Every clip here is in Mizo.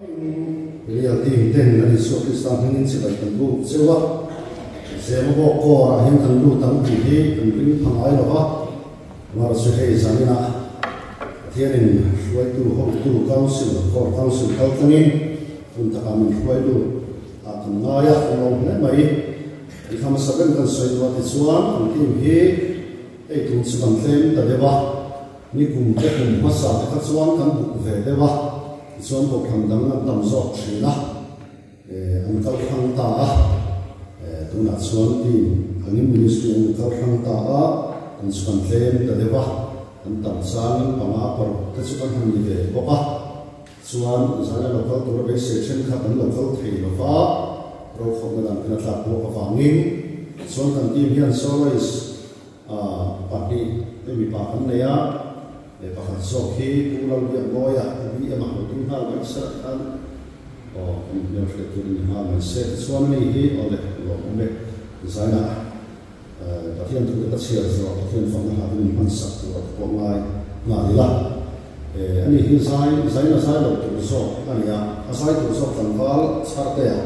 Real team ten Lal Isua Krista hmingin chibai kan buk cheu a, Zemabawk kawrah hian kan lut ang tih hi kan ring pha ngai lo va, amaherawhchu hei zaninah Pathianin hruaitu hotu council, Core Council kal tlangin hun takah min hruai lut ah kan ngai a, kan lawm hle mai. Ti kha hmasa ber kan sawi duh a tichuan kan team hi hei tun chu kan tlem ta deuh a, Ni kum te kum hmasa te kha chuan kan buk ve deuh a, tichuan kohhran dang an tam zawk thin a, an kal hrang ta a, tunah chuan team angin ministry an kal hrang ta a, kan chu kan tlem ta deuh a, kan tam changin panga paruk te chu kan han ni ve bawk a, chuan zaina lo kal tura beisei thenkhat an lo kal thei lo va, rokhawpna dan kan a tlak bawk avangin chuan kan team hian soloist Pahnih te mipa kan nei a, he pakhat zawk hi Pu Lalbiakmawia Pu BM a hotu nghal mai se lah khan aw kan hmel hriat tur a ni nghal mai se. Tichuan ani hi aw le lawmawm e zainah Pathian thu te ka chhiar zawh Pathian fakna hla te min hman sak tur a ka pawh ngai nghal ila. Ani hi zai zaina zai lo tur zawk a ni a, a zai tur zawk tlangval Chhartea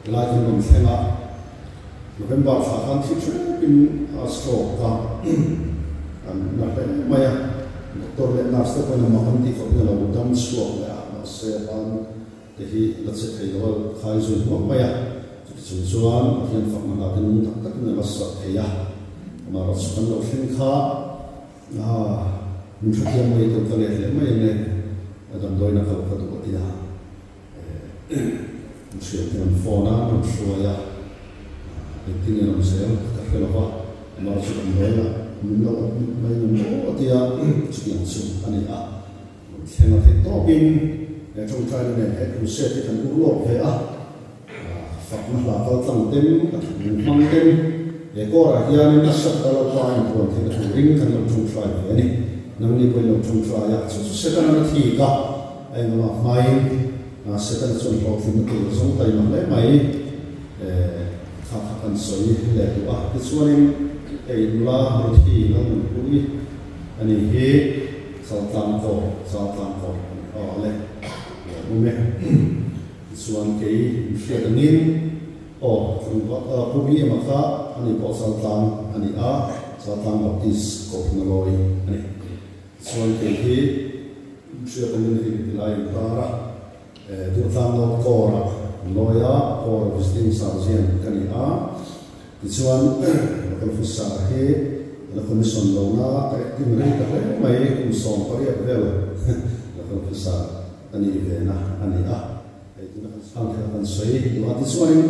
Helai kan rawn thleng a, November thla khan thi hrepin a stroke a, an na hle mai a, doctor leh nurse te pawhin a mak an tih khawpin a lo dam chhuak leh a, mahse a ban te hi la che thei lo a, khai zui hnuak mai a, chuti chung chuan Pathian fakna hla te nung tak takin a la sak thei a, amaherawhchu kan lo thleng kha min hrethiam mai tur ka let leh mai ang e, a damdawiin a kal ka duh a ti a. An hriat ten an phone a, an hruai a, engtin nge rawn zel ka hre lo va, amah chu kan dawi a, min lo admit mai ang maw a tia, chutiang chu a ni a, rawn thleng a theih tawpin he tawngtaina nen he crusade hi kan ur lawk ve a, fakna hla kal tlang ten, a thuthlung hmang ten, he kawrah hianin a sat a lalpa a inpuan theihna turin kan lo tawngtai ve a ni, nangni pawhin lo tawngtai a, chu chu Setana na thik a. A englamah hmain Setana chuan hlawhtlinna tur a zawng taima hle mai. Kha kha kan sawi leh duh a. Tichuanin hei nula Ruthi Lalnunpuii a ni hi Chaltlang kawr, Chaltlang kawr a ni aw le, lawmawm e. Tichuan kei in hriat angin aw Pu BM-a kha a ni pawh Chaltlang a ni a, Chaltlang Baptist Kohhran a lawi a ni. Chuan kei hi hriat angin hei ti lai in tar a, Durtlang North Core-ah an lawi a, Core Visiting Surgeon ka ni a. Tichuan Local Officer hi la commission lo na ka acting rei ta hle mai, kum 18 vel Local Officer ka nih ve na a ni a. Hei tuna kan chhang thei a kan sawi duh a, tichuanin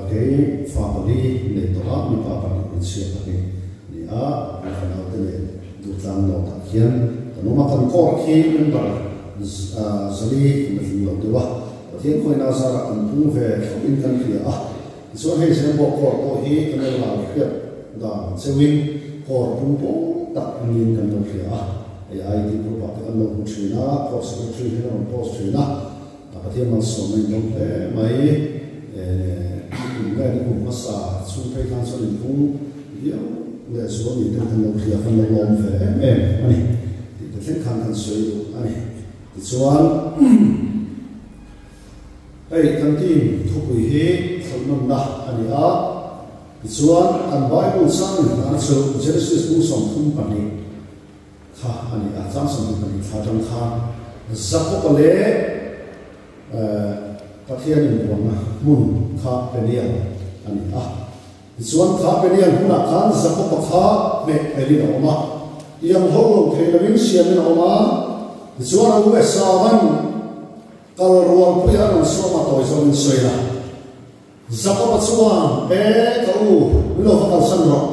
kei fa pali nei tawh a, mipa pahnih hmeichhia pahnih a ni a, kan fanau te nen Durtlang North ah khian kan awm a, kan court khi member zali kan la tling lo deuh a, Pathian khawina zarah kan pung ve thlawp in kan hria a, tichuan hei Zembawk court pawh hi kan lo ral hriat dan cheuhin court pung pawl tak niin kan lo hria a, hei IT group ah te kan lo hmu thin a, court secretary hian a rawn post thin a. A Pathian malsawmna in dawng hle mai. Nikum nge nikum hmasa chhung phei khan chuan in phung viau leh zual ni ten kan lo hria kan lo lawm ve em em a ni tih te thleng khan kan sawi duh a ni. Tichuan hei kan team thupui hi thlawhnawnna a ni a, tichuan kan Bible chang inhna chu Genesis bung 32 Kha a ni a, chang 22 thla atang khan Jakob-a leh Pathian inbuanna hmun kha Peniel a ni a. Tichuan kha Peniel hmunah khan Jakob-a kha hmeh pelin a awm a, iang ho lo thei lovin siamin a awm a. Tichuan a u Esauva'n kal rualpuia a rawn sawm a, tawi zawngin sawi la. Jakob-a chuan, E ka u, min lo va kalsan rawh.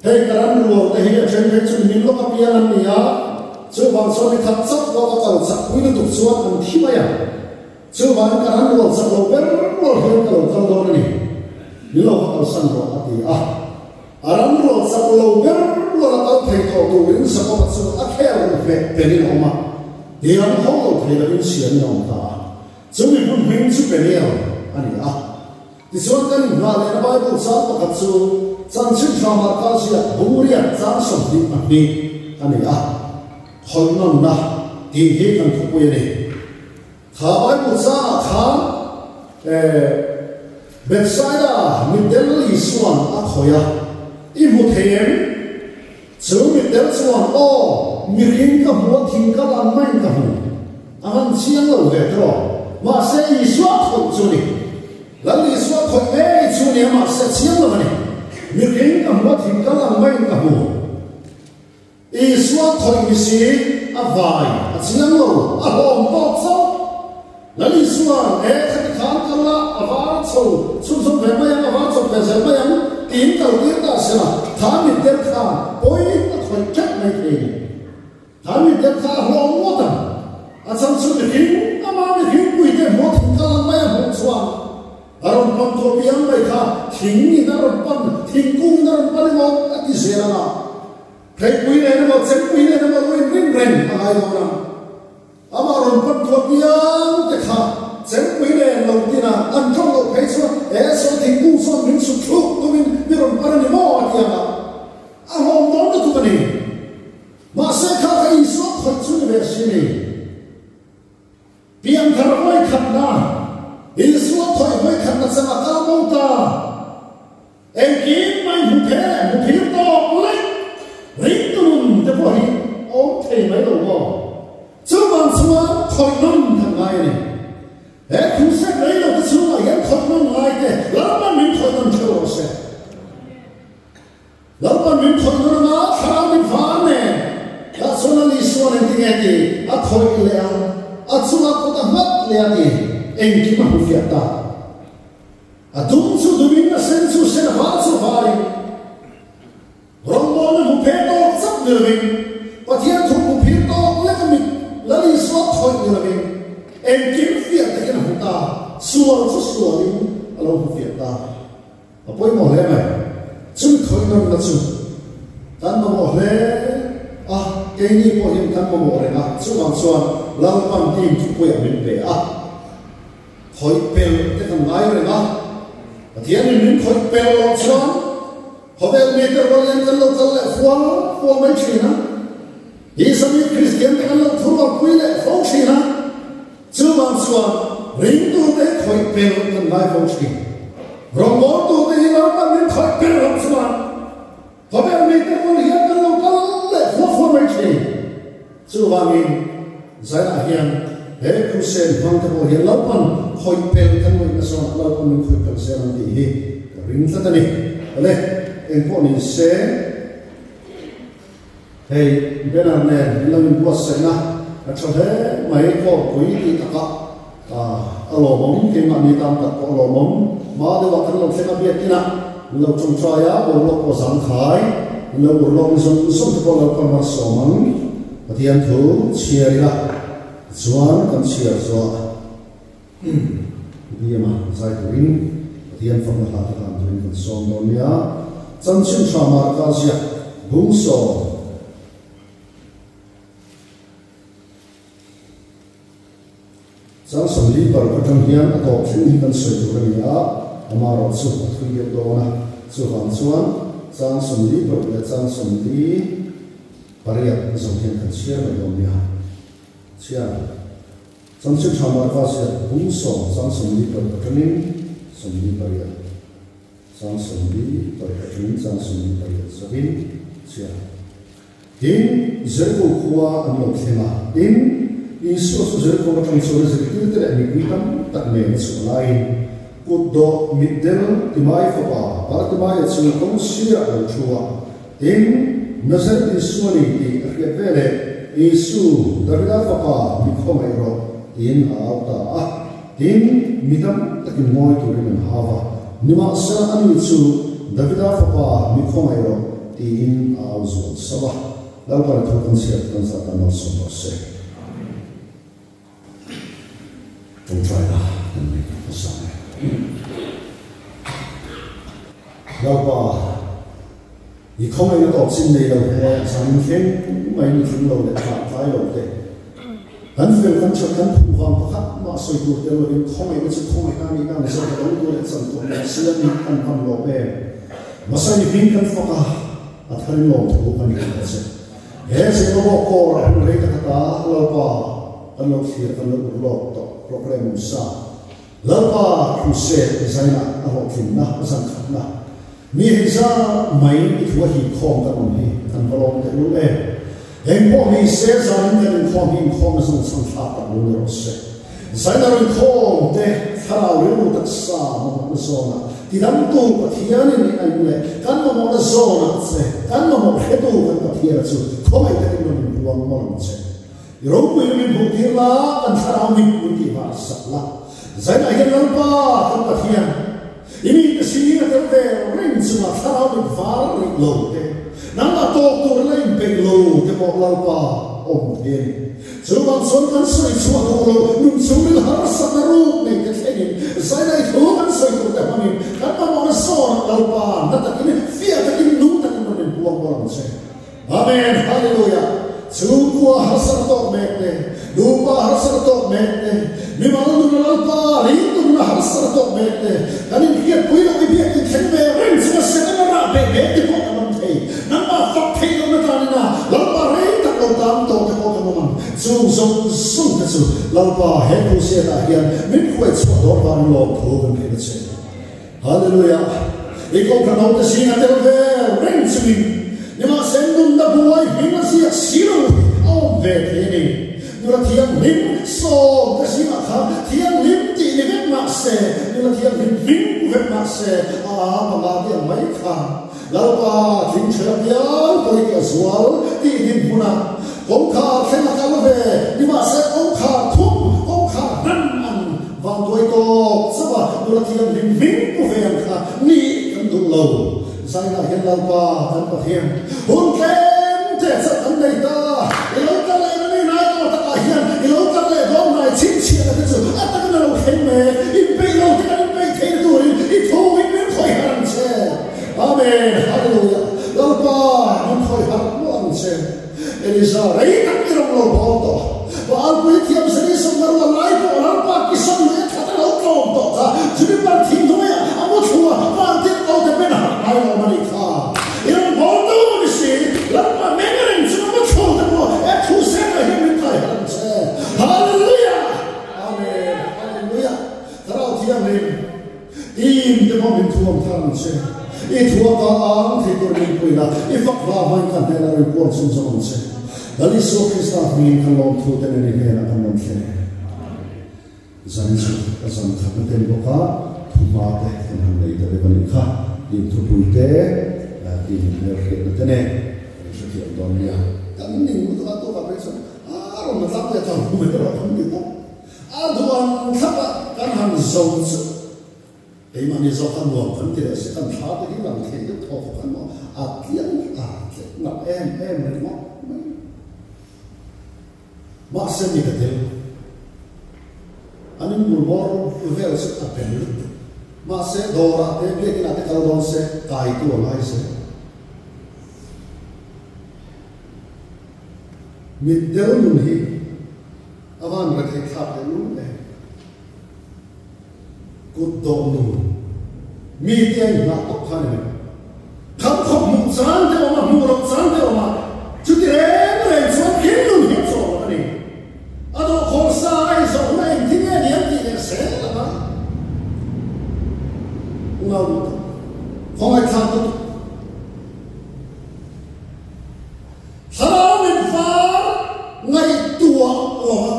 Hei ka ram rual te hi a then phei chu min lawk apiang an ni a, chuvang chuan ni khat chauh pawh ka kal chak pui lutuk chuan an thi mai ang. Chuvangin ka ram rual chak lo ber rual hian ka lo kal dawn a ni, min lo va kalsan rawh a ti a. A ram rual chak lo ber rual a kal thei tawh turin Jakob-a chu a khel ru hmeh telin a awm a, tiang ho lo thei lovin siamin a awm ta a. Chumi hmun hming chu Peniel a ni a. Tichuan kan inhma lehna Bible chang pakhat chu Chanchin Tha Marka ziak Bungriat chang 22 a ni a, Khawihnawnna tih hi kan thupui a ni. Kha Bible changah khan Bethsaida mitdel Isua'n a khawih a, I hmu thei em? Chu mitdel chuan, Aw, mihring ka hmu a, thing kal ang maiin ka hmu. A han chiang lo ve tawh. Mahse Isua khawih chu a ni. Lal Isua khawih ngei chu a ni a, mahse a chiang lo a ni. Mihring ka hmu a, thing kal ang maiin ka hmu. Isua khawih ni si, a vai, a chiang lo, a hlawm tawk chauh. Lal Isua'n, E, khati khan kal la, a var chho chhunzawm ve mai ang, a var chawp ve zel mai ang, tiin kal tir ta se la, tha mitdel khan pawi a khawih teuh mai thei ni. Tha mitdel kha a hlawm ngawt ang. A chhan chu mihring, ama mihring puite hmuh thing kal ang mai a hmuh chuan a rawn pan tawh piang mai kha thing in a rawn pan, thingkung in a rawn pan emaw a ti zel ang a. Theipui nen emaw chengpui nen emaw lo inrin reng a ngai dawn a. Amah rawn pan tuah piang te kha chengpui nen lo tina an tawng loh phei chuan he sawi thingkung chuan min sut thluk tumin mi rawn pan a ni maw a ti ang a. A hlawm dawn lutuk a ni. Mahse kha kha Isua khawih chu ni ve si ni. Pianthar vawikhatna, Isua khawih vawikhatna changa kal bo ta. Engkim mai hmu phe leh hmu phir tawk leh ringtu nun te pawh hi awm thei mai lo maw? Chuvang chuan khawih nawn kan ngai a ni. He crusade rei lo te chhungah hian khawih nawn ngai te Lalpan min khawih nawn theuh rawh se. Lalpan min khawih nawn anga thlarau mit var nen lah chuan a Isua nen tinge ti a khawih leh a, a chungah kut a nghat leh a ti engkim a hmu fiah ta. A dum chu dumin a sen chu sen a var chu varin rawngbawlna hmu phe tawk chauh ni lovin Pathian thu hmu phir tawk lek a mit Lal Isua khawih ni lovin engkim fiah takin a hmu ta, sual chu sualin a lo hmu fiah ta. A pawimawh hle mai. Chumi khawih nawmna chu kan mamawh hle a, keini pawh hian kan mamawh reng a, chuvang chuan Lalpan team thupuiah min pe a. Khawih pel te kan ngai reng a, Pathianin min khawih pel loh chuan khawvel mite rual hian kan lo kal leh fual fual mai thin a, Isami Kristian te kan lo thurualpui leh fo thin a, chuvang chuan ringtute hi khawih pel kan ngai fo thin. Rawngbawltute hi Lalpan min khawih pel loh chuan khawvel mite rual hian kan lo kal leh fual fual mai thin. Chuvangin, Zainah hian he crusade hmang te pawh hian Lalpan khawih pel kan ngaih nasa a, Lalpan min khawih pel zel ang tih hi ka ring tlat a ni. Awle, engpawh ni se, hei banner nen min lo inbuatsaihna a tha hle mai, kawrpui tih takah a lawmawm, keimahni tan tak pawh a lawmawm. Hma deuhah kan lo thleng a, biakinah min lo tawngtai a, boruak pawh zangkhai, min lo urlawk ni zawng zawng te pawh Lalpan malsawm ang. Pathian thu chhiar ila tichuan kan chhiar zuah Biama zai turin Pathian fakna hla te hlan turin kan sawm dawn nia. Chanchin tha Marka ziak bung sawm. Chang 40 atang hian a tawp thleng hi kan sawi tur a ni a, amaherawh chu a thui deuh dawn a, chuvang chuan chang 46 leh chang 48 zawng hian kan chhiar mai dawn nia. Chhiar Chanchin Tha Marka ziak bung 10 chang 46 atangin 48 chang 47 atangin chang 48 zawngin chhiar. Tin, Jeriko khua an lo thleng a. Tin, Isua chu Jeriko atang chuan a zirtirte leh mipui tam tak nen a chhuah laiin, kut dawh mitdel Timai fapa Bartimaia chu kawng sirah a lo thu a. Tin, Nazareth Isua ni tih a hriat veleh, Isu, Davida fapa, mi khawngaih rawh, tiin a au ta a. Tin, mi tam takin ngawi turin an hau a, nimahsela ani chu, Davida fapa, mi khawngaih rawh, tiin a au zual sauh a. Lalpa thu kan chhiar kan zat a malsawm rawh se. Tawngtaina kan nei hmasa e. Lalpa, i khawngaihna tawp chin nei lo hnuaiah zanin thleng mai ni tling lo leh tlak tlai lo te, kan fel kan that kan phuh vang pakhat mah sawi tur tel lovin khawngaihna chu khawngaihna a nihna ang zawk a lo tur leh chan tawh nia siam in kan van lawm em. Masai hming kan fak a, a tharin lawmthu kan hrilh ta che. He Zirlawk kawr a hun rei tak ata Lalpa kan lo thlir kan lo ur lawk tawh. Programme awm sa. Lalpa Crusade zaina a hlawhtlinna a zan khatna mi hei zat mai i thu a hip khawm kan awm hi kan va lawm tehlul em. Eng pawh ni se zanin kan inkhawm hi inkhawmna zawng chhan thlak tak lo ni rawh se. Zaina rinkhawm te thlarau rilru taksa mamawhna zawnah tidamtu Pathianin i aim leh kan mamawhna zawnah che kan mamawh hretu kan Pathiana chu khawngaih takin rawn inpuang mawlh ang che. I ropui na min hmuh tir la, kan thlarau mit min tih var sak la. Zainah hian Lalpa kan Pathian, i mite sir a tel ve reng chungah thlarau mit var rih lo te, nangmah tawk tur la inpeih lo te pawh Lalpa awm thei a ni. Chuvang chuan kan sawi chhuah duh lo, nun chhungril harsatna ruk nei te thlengin, zainah i thu kan sawi tur te hmangin kan mamawhna sawnah Lalpa na takin, fiah takin, nung takin rawn inpuang bawlh ang che. Amen Hallelujah Chhungkua harsatna tawk mek te, nupa harsatna tawk mek te, mimal nuna Lalpa ringtu nuna harsatna tawk mek te, kan inhriatpui loh i biak inthleng ve reng chunga Setana rah beh mek te pawh kan awm thei. Nangmah fak theih lohna tanina Lalpa rei tak lo tan tawh te pawh kan awm ang. Chung zawng zawng te chu Lalpa he crusade ah hian min hruai chhuah dawn vangin lawmthu kan hrilh a che. Hallelujah! I kohhran hote zing a tel ve reng chungin nimahse nunna buai hming a ziak si lo hi a awm ve thei a ni. Nula thianghlim sawm te zingah khan thianghlim tih ni vek mah se, nula thianghlim hming pu vek mah se, a a panga te ang mai kha Lalpa tling ṭhela pial pawi tih a zual tih dinhmunah kawngkhar thleng a kal ve nimahse kawngkhar thum, kawngkhar hnan ang Vanduai tawp chauh a, nula thianghlim hming pu ve ang kha nih kan duh lo. Zainah hian Lalpa kan Pathian hun tlem te chauh kan nei ta. I lo kal leh na mi nai tawh takah hian i lo kal leh dawn ngai chhinchhiahna te chu a takin a lo thleng mek. Inpeih lo te kan inpeih theihna turin i thu in min khawih harh ang che. Amen Hallelujah Lalpa min khawih harh muah ang che. Elisa rei tak i rawng lo bawl tawh. Baalpui thiam zali sawmna rual lai pawh Lalpa kisam lui a that a lo tlawm tawh kha. Juniper thing hnuaiah a mu thlu a, vantirh ko te pen a harh ngai lo mani kha. I rawn bawl tu ni si, Lalpa meng reng chu a mu thlu te pawh he thu sengah hian min kai harh ang che. Hallelujah! Amen! Hallelujah! Thlarau Thianghlim. Tim te pawh min thuam thar ang che. I thua ka ang thei tur min pui la, i fak hla hmain ka hnenah rawn puang chhun zawk ang che. Lal Isua Krista hmingin kan lawmthu te nen i hnenah kan rawn thlen e. Zan chu ka zan khat na tel bawk a, thu hma te kan han nei ta deuh a nih kha. Tim thupui te, tim hmelhriatna te nen kan hrethiam dawn nia. Kan ning lutuk a, tukah phei chuan a rawn la tlang leh ta hu mai erawh kan ti tawp. A duan thlap a kan han zo chu keimahni zawk a nuam kan ti leh si, kan thla te hi lang thei deuh thaw khawp an maw, a tliang a tleh nalh em em ringawt mai. Mahse mi ka tel an inbul bawr vel chu a bel lutuk. Mahse dawrah te biakinah te kal dawn se kaitu a ngai zel. Mitdel nun hi A van retheih thlak leh lung em. Kut dawh nun. Mi te a inhnah tawp kha ni mai. Kham khawp hmuh chan te awm a, hmuh loh chan te awm a, chuti reng reng chuan thil nun hi a chawh loh a ni. A dawh khawr sa a inzawh hun a engtin nge ni an tih leh zel ang a. Unau lutuk. Khawngaihthlak lutuk. Thlarau min var ngaihtuah lo a,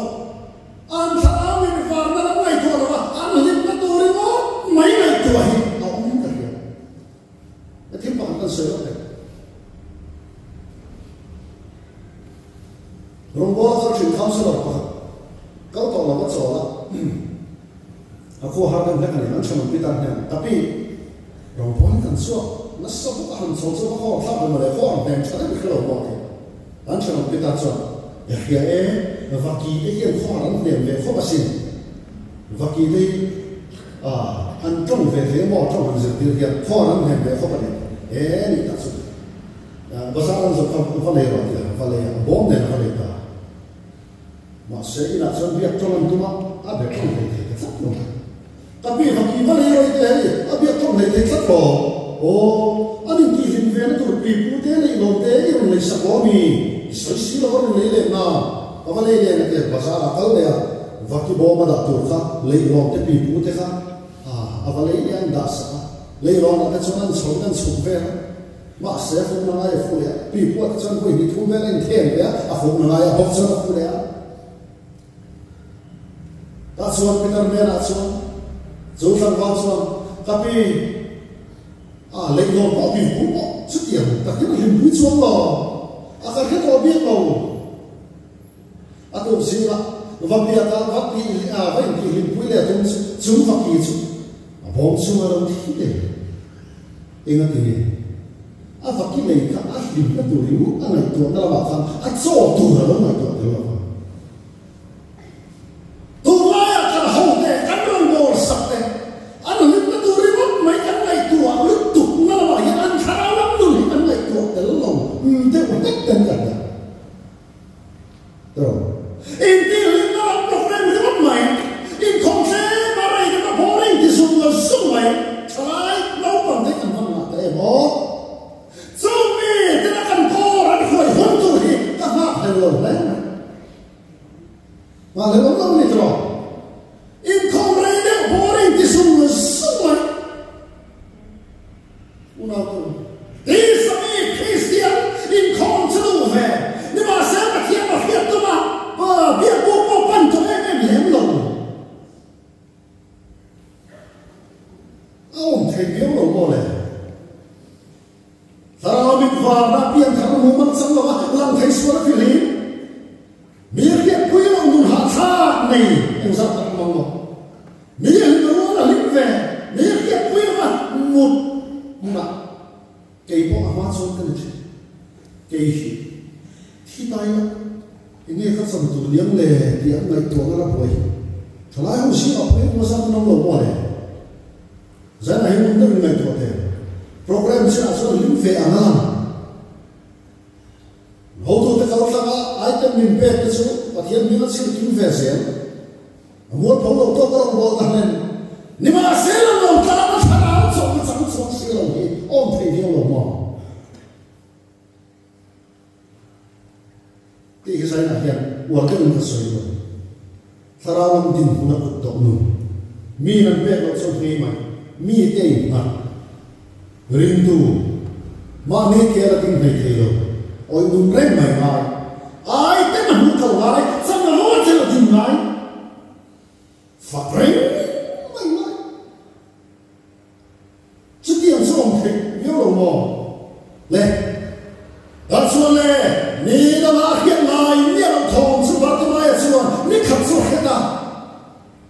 an thlarau min varna lam ngaihtuah lo a, an hlimna tur ringawt mai ngaihtuah hi a awm ka hria. Ka thil pakhat kan sawi lawk thei. Rawngbawla kal thin councillor pakhat kal tawh lo a chawl a, a khua har deuh hlek a ni, an thenawm pitar hnen tapi Rawngbawlin kan chhuak nasa bawk a, han chho chu va khaw thlak ve mawle, khaw ang hnem tha deuh i hre lo maw a ti. An thenawm pitar chuan, I hria e, vaki te hian khaw an hnem ve khawp asin, vaki te hi an tawng ve thei maw, tawng han zirtir hian khaw an hnem ve khawp a ni, e nih tak chu bazar an zawh kha va lei rawh a ti a, va lei a, a bawm nen a va lei ta. Mahse inah chuan biak tawng an tum a, a be tawng hlei thei ta tlat lo. Ka pi va pi va lei rawih te hei, a biak tawng hlei thei tlat lo. Aw, an intihhlim ve na tur pi pu te neih lo te i rawn lei sak lo a mi? I sawi si lo a rawn lei leh na, ka va lei leh na te bazar ah kal leh a. Vaki bawm a dah tur kha leihlawn te pipu te kha a va lei leh a in dah sak a. Leihlawnah te chuan an chho in an chhuk vel a. Mahse a fukna ngai a fu leh a. Pipu ah te chuan vawi hnih thum vel a inthen ve a, a fukna ngai a bawk chuan a fu leh a. Tah chuan Peter hnenah chuan chu tlangval chuan, Ka pi, a leihlawn pawh pipu pawh chutiang takin a hlimpui chuang lo, a ka hre tawh biak lo. A tuk zingah va biak a, va tih a, va intihhlimpui leh tum chu, chu va ki chu a bawm chunga lo thi leh eng a ti nge? A va ki lei kha a hlimna tur ringawt a ngaihtuahna lamah khan a chaw tur a lo ngaihtuah tel lo vang. Tunlaiah kan hote, kan rawngbâwl sak te, an hlimna tur ringawt mai kan ngaihtuah lutukna lamah hian an thlarau lam nun hi kan ngaihtuah tel lo deuh hlek ten ka hria. Intihhlimna lam program ringawt mai, inkhawm tlem a rei deuh a boring ti zung zung mai, thalai naupang te kan hman ngah ta em aw? Chu mi tena kan kawr an huai hun tur hi ka nghak hlel lo hle mai. Nghah hlel awm lo ni tawh. Inkhawm rei deuh boring ti zung zung mai. Unautu, Tisa mi Kristian inkhawm chu duh ve, nimahse Pathian a hriat tum a, biakbu pawh pan tawh em em lem lo. A awm thei viau lo maw le? Thlarau mit varna pianthar mu man chang lova lang thei sual a fihlim. Mi hriatpui lo nun hahthlak nei engzat tak mang maw? Mi hlim rual a hlim ve, mi hriatpui lova mut hmunah kei pawh a hma chuan ka ni thin. Kei hi thi tai la, enge ka chan tur liam le tih an ngaihtuahna la buai hi. Thalai ho zingah pawh engemaw zat an awm lo maw le? Zanah hi ngun deuhin ngaihtuah teh. Programme chinah chuan hlim ve ang a lang. Hotute kal tlanga item min pek te chu Pathian hming a chhir kim ve zel. A mualpho lo tawk a rawn bawl ta hlen. Nimahsela lo tlang a thlarau chawhna chang chuang si lo hi awm thei viau lo maw? Tih hi zainah hian uar deuhin ka sawi lo. Thlarau lam dinhmun a kut tawh nu. Mi nan pek loh chuan hmei mai. Mi te innghat. Ringtu. Mahni ke la ding hlei thei lo. Awih nun reng mai ngai. Ai te na hmuh kal ngai. Chang a rual che la ding ngai. Fak reng mai ngai. Chutiang chu awm theih viau lo maw? Le, dah chuan le, ni dangah a hriat ngai miah loh thawm chu Bartimaia chuan ni khat chu a hre ta.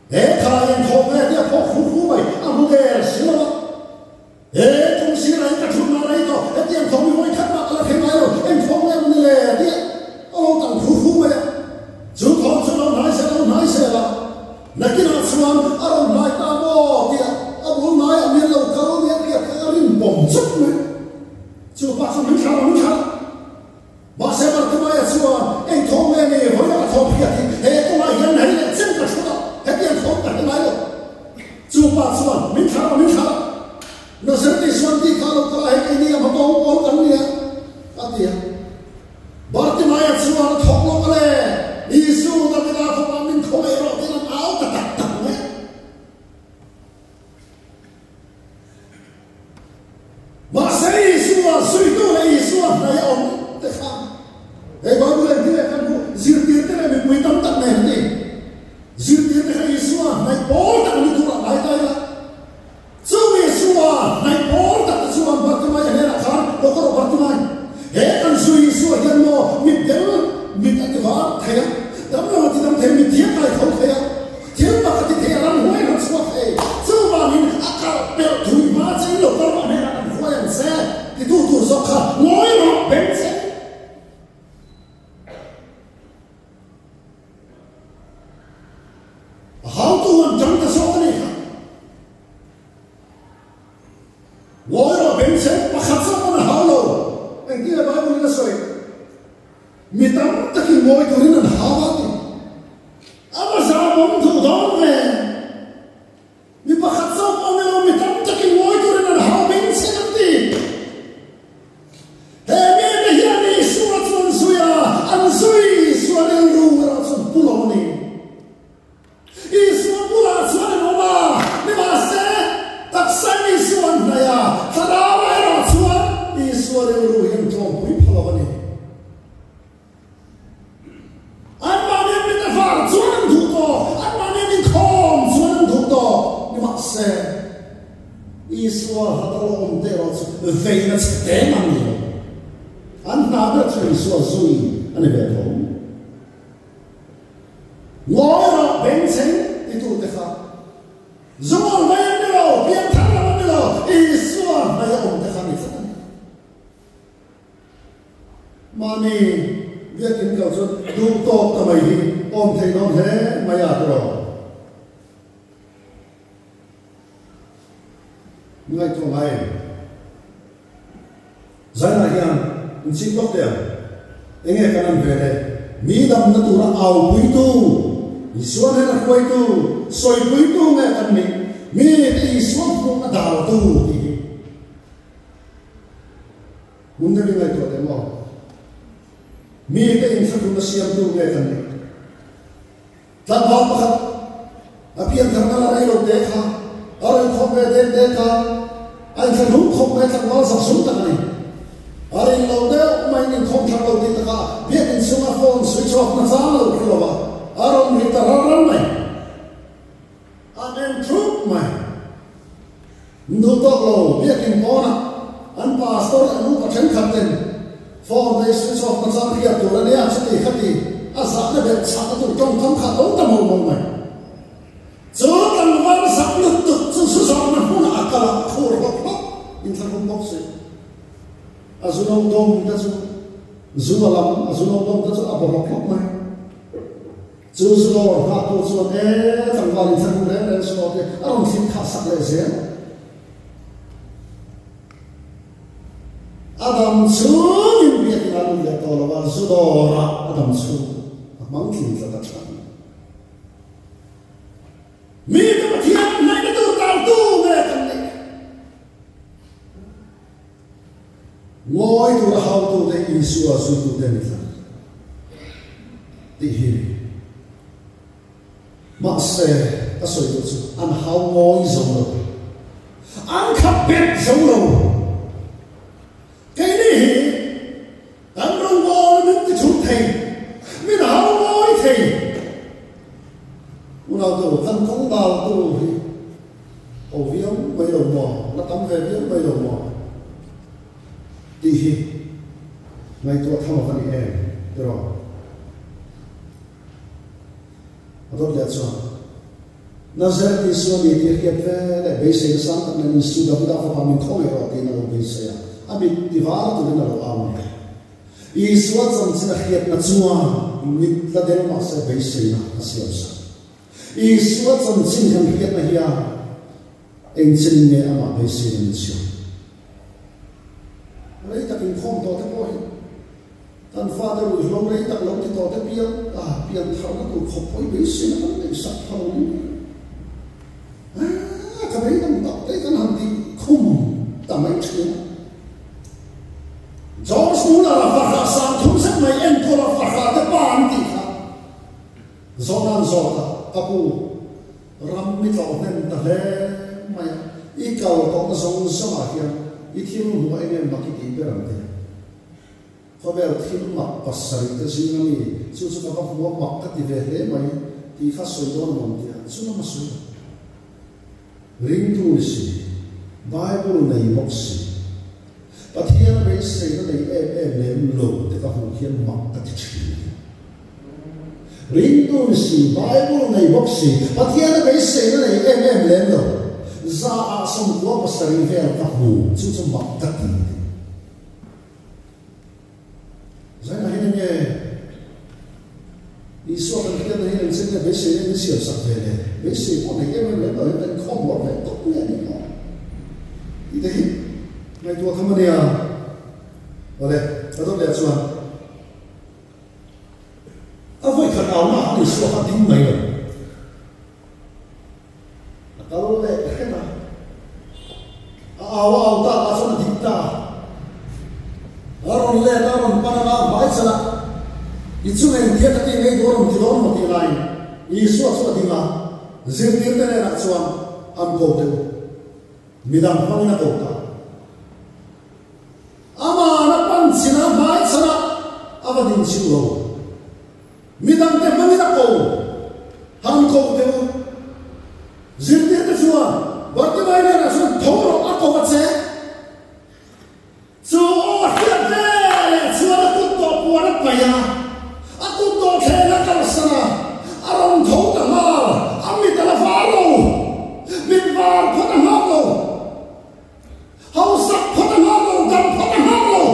He thalai eng thawm nge tia phawk hu hu mai a hmu der si lo a. He kum sirah in ka thutna rei tawh, hetiang thawm hi vawi khat mah ka la thleng ngai lo, eng thawm nge maw ni le tia a lo tang hu hu mai a. Chu thawm chu lo hnai se lo hnai se la. Nakinah chuan a rawn hnai ta maw tia a bul hnaiah min lo kal nia tia kha ka rin pawm chuk mai. Chu pa chu min thlah min thlah. Mahse Bartimaia chuan eng thawm nge ni vawiin a thawm hriat hi he kawngah hian hei leh chen ka thut a, hetiang thawm ka hre ngai lo. Chu pa chuan min thlah min thlah. Nazareth Isuan tih kha lo kal a hei keini a hmatawng pawl kan nia a ti a. Bartimaia chuan a thawk lawk a le, Isu, Davida fapa min khawngaih rawh tiin an au ta tak tak mai a. Mahse Isua zuitu leh Isua hnaih a awm te kha hei Bible engtin nge kan hmuh? Zirtirte leh mipui tam tak nen an ti. Zirtirte kha Isua hnaih pawl tak ni turah ngai ta ila. Chu Isua hnaih pawl tak te chuan Bartimaia hnenah khan, Aw ka rawh Bartimai, he kan zu Isua hian maw mitdel mit a ti var thei a, damlo a ti dam thei, mitthi a kai tho thei a, thil mak a ti thei a, ram huai a chhuak thei. Chuvangin a kal pelh thui hma che in lo kal mah hnenah kan huai ang che, titu tur zawk kha ngawi rawh beng che. A hautu an tang ta zawk a ni kha. Ngawi rawh bengchhe pakhat zawk pawn a hau lo. Engtin nge Bible in a sawi? Mi tam takin ngawi turin an hau a ti. A va zahmawm duh dawn ve. Mi pakhat zawk awm emaw mi tam takin ngawi turin an hau bengchhe an ti. He mite hian Isua chu an zui a, an zui Isua rilru erawh chu an pu lo a ni. rilru hi an tlawmpui pha lo a ni. Anmahni an mit a var chuan an duh tawh, anmahni an inkhawm chuan an duh tawh. Nimahse, Isua hlat a lo awm te erawh chu veina chhe te mah ni lo. An hna ber chu Isua zui a ni ve tho. Ngawi rawh bengchheng titute kha Zual mai an ni lo, pianthar lam an ni lo, Isua hnaih a awm te kha ni tlat a ni. Mahni biakin kal chuan duh tawk ta mai hi awm thei dawn hle mai a tiraw? Ngaihtuah ngai em? Zainah hian in ching lawk teh ang. Enge kan an ve le? Mi damna tura aupuitu, Isua hnena hruaitu, sawipuitu nge kan nih? Mi te Isua hmuhna daltu tih hi. Hmun deuhin ngaihtuah teh maw? Mi te inthlahrunna siamtu nge kan nih? Tlangval pakhat a pianthar na la rei lo te kha a rawn khawm ve dek dek a, a inthlahrung khawp mai tlangval zakzum tak a ni. A rin lo deuh maiin inkhawm thar lo tih takah biakinn chhunga phone switch off na chang lo hre lo a, a rawn ri ta ral ral mai. An en thup mai. Duh tawk lo biakinn pawnah an pastor leh an upa thenkhat ten phone te switch off na chang hriat tur a nia chuti khati a zahna belh chhahna tur tawngkam kha a lo ta mawlh mawlh mai. Chu tlangval zak lutuk chu zu zawrhna hmunah a kal a, a khur hlawk hlawk inthlahrung bawk si. A zu no dawm te chu zu a lam, a zu no dawm te chu a baw hlawk hlawk mai. Chu Zudawr nghahtu chuan e tlangval in thlarung reng reng saw te a rawn thlim thah sak leh zel. A dam chhungin biakin a lut leh tawh lo a, Zudawrah a dam chhung a hmang tling tlat a tha. Mite Pathian hnaihna tur taltu nge kan nih? Ngawi tura hautute Isua zuitute ni tlat tih hi a ni. Mahse, ka sawi duh chu an hau ngawi zo lo, an khat bet zo lo. Keini hi kan rawngbawl min ti chhun thei, min hau ngawi thei. Unautu, kan kawng daltu hi Ho viau mai lo maw? La tam ve viau mai lo maw? Tih hi ngaihtuah tham a va ni em tiraw? A dawt leh chuan, Nazareth Isua ni tih a hriat ve leh beiseina sang tak nen Isu Davida fapa min khawngaih rawh tiin a lo beisei a, a mit tivar turin a lo au a ni. Isua chanchin a hriatna chuan mit la del mahse beiseina a siam sak. Isua chanchin kan hriatna hian engchin nge amah beiseina min siam? Rei tak inkhawm tawh te pawh hi kan fate ruihhlo rei tak lo ti tawh te piang ah pian tharna tur khawp pawh hi beiseina kan neih sak pha lo ni mai. Ah, ka beidawng tak te kan han tih khum ta mai thin a. George Muller-a fahrah sang thum zet mai enkawl a fahrah te pa an tih kha. Zawhnan zawk a, ka pu, ram i tlawh hnem ta hle mai a, i kal tawhna zawng zawngah hian i thil hmuh eng em mak i tih ber ang te? Khawvel thil mak pasarih te zinga mi chu chu ka va hmu a, mak ka ti ve hle mai tih kha sawi dawn a awm tia, chu lam a sawi lo. Ringtu ni si, Bible nei bawk si, Pathian a beiseina nei em em lem lo te ka hmuh hian mak ka ti thin. Ringtu ni si, Bible nei bawk si, Pathian a beiseina nei em em lem lo, za ah 97 vel ka hmu, chu chu mak ka ti. Zainah hian enge Isua kan hriatna hian engchen nge beisei nge min siam sak ve le? Beisei pawh nei em em lem lo hian kan inkhawm mawr ve tawp nge ni maw? Tih te hi ngaihtuah tham a nia. Awle, ka dawt leh chuan a vawikhat auna khan Isua kha a ding mai lo. A kal leh hret a, a au a au tak ah chuan a dik ta a. A rawn let a, a rawn pan a, a hmai chan a, I chung engtia ka tih ngei duh a rawn ti dawn maw tih laiin Isua chu a ding a, zirtirte hnenah chuan an ko teh u. Midang hmangin a ko ta. Amah a pan. va din chilh lo. Midangte hmangin a ko. Han ko teh u. Zirtirte chuan Bartimai hnenah chuan tho rawh a ko a che. Chu aw hriat ve leh chuan a kut tawh puan a paih a, a kut tawh thleng a kalsan a, a rawn tho ta nghal, a mit a la var lo, mit var phawt a nghak lo, hausak phawt a nghak lo, dam phawt a nghak lo,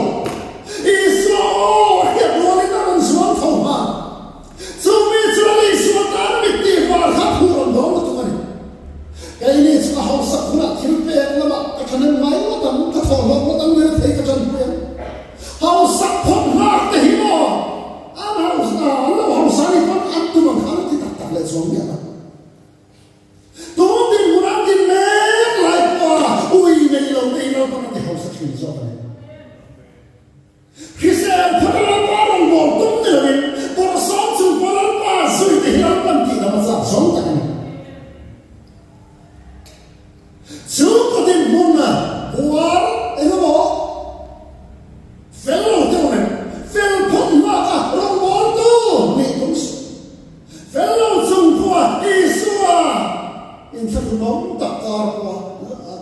Isua aw a hriat rualin a rawn zuam tho nghal. Chu mi chuan Isua tan mit tih var kha phu rawn dawng lutuk a ni. Keini chu ka hausak hunah thil pek lamah ka ṭhahnem ngai ngawt ang, ka thawhhlawh ngawt ang vel thei ka ṭanpui ang. Hausak phawt nghak te hi maw an hausa, an lo hausa ni pawn an tum ang kha an ti tak tak leh chuang miah lo. Tun dinhmun an din mek lai pawha ui nei lo te hi Lalpan a ti hausa ṭhin zawk a ni. Hrisel phawt a Lalpa rawn bawl tum ni loin bawrhsawm chung pawh Lalpa zui te hi Lalpan tih lam a zat zawng tak a ni. Chu ka dinhmun puar eng emaw fel lo deuh reng, fel phawt nghak a rawn bawl tu nih tum suh. Fel lo chung pawha Isua inthlahrunawm tak kar pawha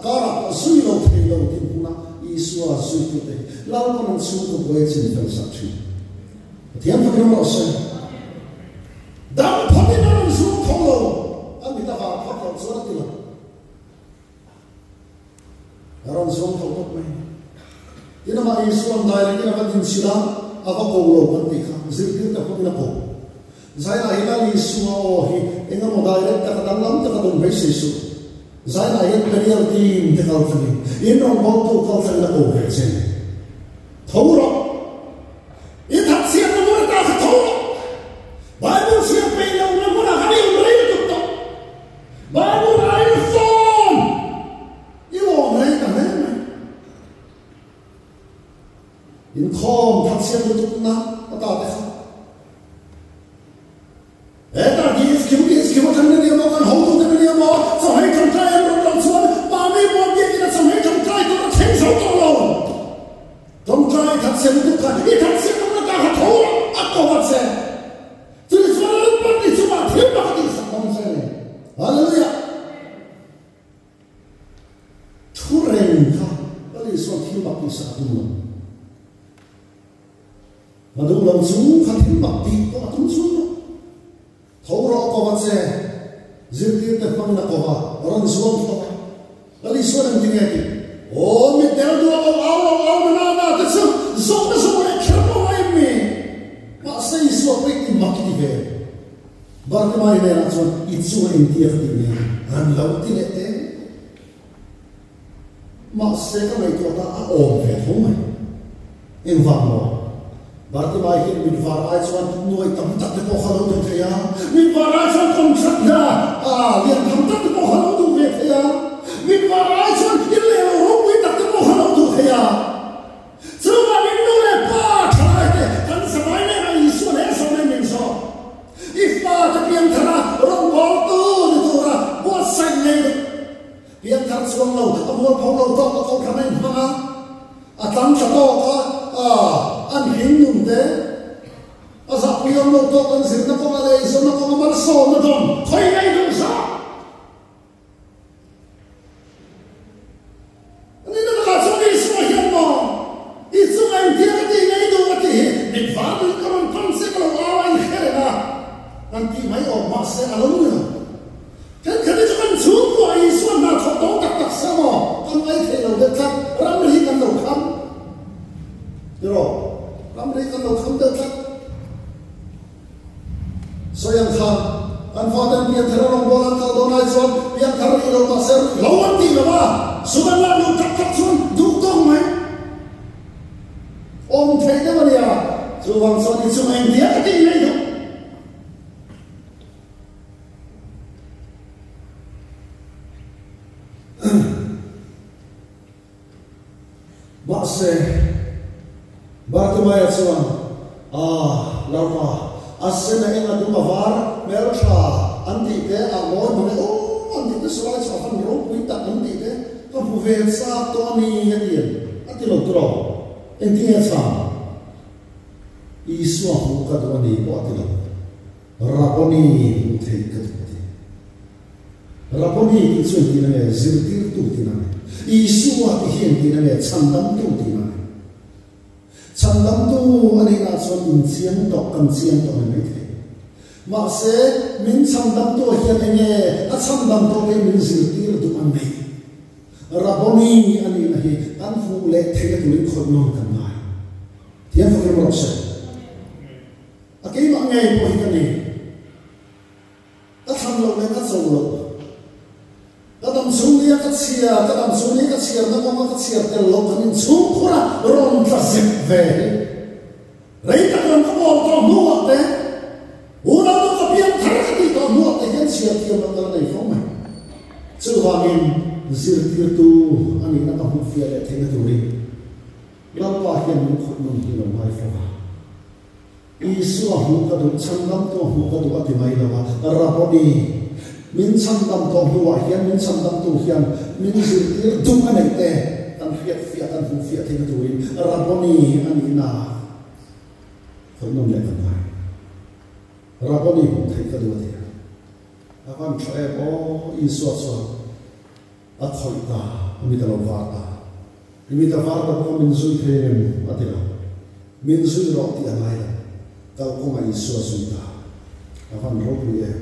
karah pawh zui lo thei lo dinhmuna Isua zuitute hi Lalpan an chhungkaw buai a chin fel sak thin. Pathian fakin awm rawh se. Dam phawtin a rawn zung tho lo, a mit a var phawt loh chuan a ti lo. A rawn zung tho tawp mai. Tin amah Isua'n direct in a va dinchilh a, a va ko lo kan tih kha zirtirte pawhin a ko. Zainah hian Lal Isua aw hi eng emaw direct taka danglam taka dawng beisei suh. Zainah hian Peniel team te kal thlengin, in rawngbawltu kal thlengin a ko ve che. Tho rawh! I thatchhiatna hmun ata kha tho rawh! Bible chhiar peih lohna hmunah khan i awm rei lutuk tawh. Bible ah i phone i lawm rei ta hle mai. Inkhawm thatchhiat lutukna ata te kha. Hetah DSQ, DSQ atang na nia maw, kan hotute na nia maw, chawhmeh tangkai an rawn loh chuan mahni pawn biakin a chawhmeh tangkai tur a thleng zo tawh lo. Tawngtai thatchhiat lutuk kha i thatchhiat awmna ta kha tho rawh, a ko a che. Chutichuan a lalpan ni chungah thil pakhat tihsak dawn che a ni. Hallelujah! Thu reng kha Lal Isua'n thil mak tihsak a tum lo. A duh lo chu kha thil mak tih pawh a tum chuang lo. Tho rawh ko va che, zirtirte hmangin a ko va, rawn zuam tho a. Lal Isua'n engti nge tih? Aw, mitdel duah lo au lo au na na na te chu zawhna zawh leh kher pawh ngai em ni? Mahse Isua pawh i ti mak i ti ve. Bartimai hnenah chuan i chunga intia ka tih nen an lo ti leh teh. Mahse ka ngaihtuah ta a awm ve tho mai. Engvang maw? Bartimai hian mit var ai chuan nuai tam tak te pawh kha lo duh thei a, mit var ai chuan contract hna a lian tham tak te pawh kha lo duh ve thei a, mit var ai chuan in leh lo ropui tak te pawh kha lo duh thei a. Chuvangin nu leh pa thalai te kan zavai nena Isua hle zawm em min zawk. I fate piangthara rawngbawltu ni tura buatsaih nei duh. Piangthar chuang lo, a mualpho lo tawk a kohhran a inhmang a, a tlang tla tawk a, an hlim nun te, a zahpui awm lo tawk an zirna kawnga leh eizawnna kawnga malsawmna dawn khawi ngei duh zawk. Nina takah chuan Isua hian maw i chunga inthil ka tih ngei duh a tih hi mit var duhin ka rawn pan che ka lo au a i hre reng a kan tih mai awm mahse a lo ni lo. Thenkhat hi chu kan chhungkua Isua hna thawk dawng tak tak sa maw kan ngai thei lo deuh tlat ramri kan lo kham tiraw ramri kan lo kham deuh tlat. Sawi ang khan, kan faten pianthar a rawn bawl an kal dawn ai chuan pianthar rih lo mahse rih lo an tih lo a, sum an lak luh tak tak chuan duh tawk mai awm thei deuh a nia. Chuvang chuan i chunga engtia ka tih ngei duh. Mahse, Bartimaia chuan, Ah, Lalpa, a sen a eng a dum a var, hmeltha an tih te, a mawi mang e aw an tih te, sawi chhuah fan ropui tak an tih te, ka hmu ve chak tawh a ni, a ti em? A ti lo tawh. Engtinge a chhang? Isua hmuh ka duh a ni pawh a ti lo. Rabboni hmuh theih ka duh a ti. Rabboni tih chu engtin a nge? Zirtirtu tihna a ni. Isua tih hi engtin a nge? Chhandamtu tihna a ni. Chhandamtu a nihna chuan inchiang tawh, kan chiang tawh a ni maithei. Mahse, min chhandamtu hian enge a chhandam tawh te min zirtir duh a nei. Rabboni a nihna hi kan hmuh leh theihna turin khawih nawn kan ngai. Thiam fakin rawh se. A keimah ngei pawh hi ka ni. Ka thlan loh leh ka cho loh. Ka dam chhung nia ka chhiar, ka dam chhung nia ka chhiarna kawnga ka chhiar tel loh kan inchhung khur a rawn tla zep ve hi. Rei tak rawn ka bawl tawh hnuah te, unau nu ka piang thar ka tih tawh hnuah te hian chhiar thiam loh ka la nei fo mai. Chuvangin zirtirtu a nihna ka hmuh fiah leh theihna turin Lalpa hian min khawih nawn hi lo ngai fo va. Isua hmuh ka duh, chhandamtu hmuh ka duh a ti mai lo a, Rabboni, min chhandam tawh hnuah hian min chhandamtu hian min zirtir duh a neih te kan hriat fiah, kan hmuh fiah theihna turin Rabboni a nihna khawih nawn leh kan ngai. Rabboni hmuh theih ka duh a ti a, a van tha em aw, Isua chuan a khawih ta, a mit a lo var ta. I mit a var ta bawk a, min zui thei em? a ti lo. Min zui rawh tih a ngai lo. Kalkawngah Isua zui ta. A van ropui em?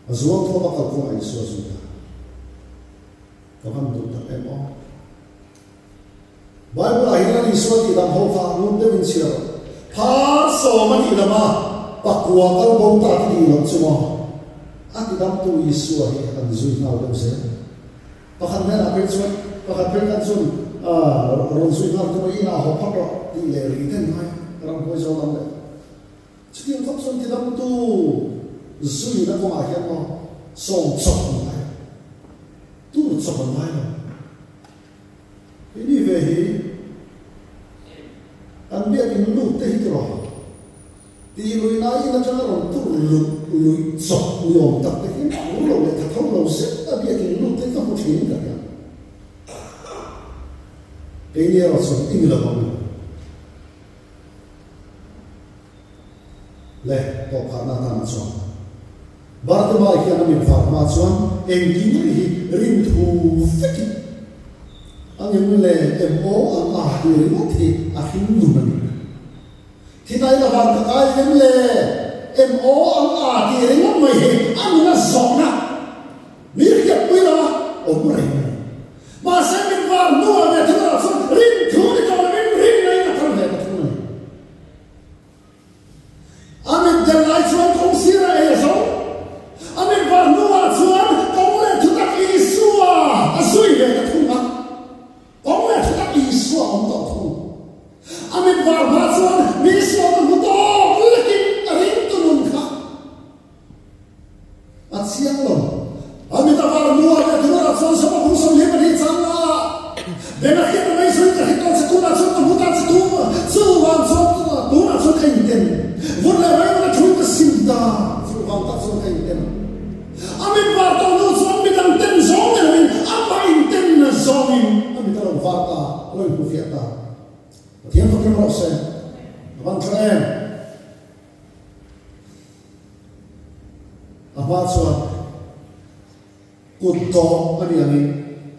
A zuang thawm a kalkawngah Isua zui ta. Ka van duh tak em aw. Bible ah hian Isua tih dang ho kha ngun deuhin chhiar rawh. Phar sawm a tih lam a, pakua kal bo ta ti tih loh chu maw? A ti damtu Isua hi an zui nghal deuh zel. Pakhat hnenah phei chuan, pakhat phei khan chuan rawn zui nghal tum a, inah haw phawt rawh tih leh ri den mai ramhuai zo lam leh. Chutiang khawp chuan tidamtu zuina kawngah hian maw sawm chawp an ngai a, tur chawp an ngai lo. Keini ve hi kan biakin lut te hi tiraw tih lui nai in atanga rawn tur lut lui chawp ni awm tak te hian thu lo leh tha tho lo zet a biakin lut te ka hmu thin ka nia. Keini erawh chuan i ni lo ang. Le tawpkhatna atan chuan Bartimai hian a mit var hma chuan engkim ri hi rin thu vekin a ngem le em aw an a ti ringawt hi a hring nun a ni. Thitai la van ka kai ngem le em aw an a ti ringawt mai hi a nun a zawhna mi hriatpui lo a awm reng a ni. Mahse mit var hnuah ve thunah chuan rin thu ni tawh lovin rinna in a thar ve ta thung a ni. A mit del lai chuan kawng sir a ei a zo. A mit var hnuah chuan kawng leh thutak Isua a zui ve ta thung a. Kawng leh thutak Isua a awm tawh thung. A mit var hma chuan mi sual hmu tawk lekin a ringtu nun kha a chiang lo. A mit a var hnuah leh tunah chuan sawma hung 20 pahnih chang a beng a hriat mai sawi ka hre tawh che tunah chuan ka hmu ta che tu chuvang chuan tunah chuan ka inten vun leh mai mana thu ka sim ta chuvang tak chuan ka inten a mit var tawh hnu chuan midang ten zawng ni loin amah inten na zawngin a mit a lo var ta a lo inhmu fiah ta. Pathian fakin rawh se a van tha em. A hma chuan kut dawh a ni angin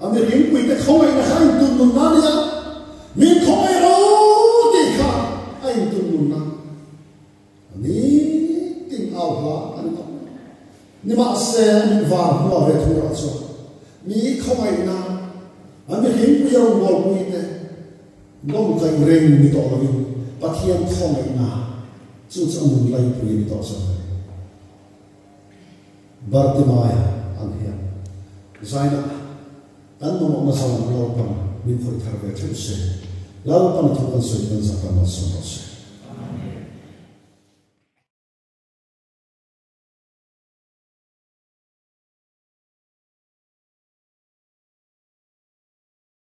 a mihringpuite khawngaihna kha a intun nunna a ni a, min khawngaih ro tih kha a intun nunna a ni tin au hla a ni tawh. Nimahse a mit var hmua ve thurah chuan mi khawngaihna a mihringpui a rawngbawlpuite Nawm kaih reng ni tawh lovin Pathian khawngaihna chu chu a nun laipui a ni tawh zawk a ni. Bartimaia ang hian zaina kan mamawhna zawng Lalpan min khawih thar ve theuh se, Lalpan a thu kan sawi kan zahram malsawm rawh se.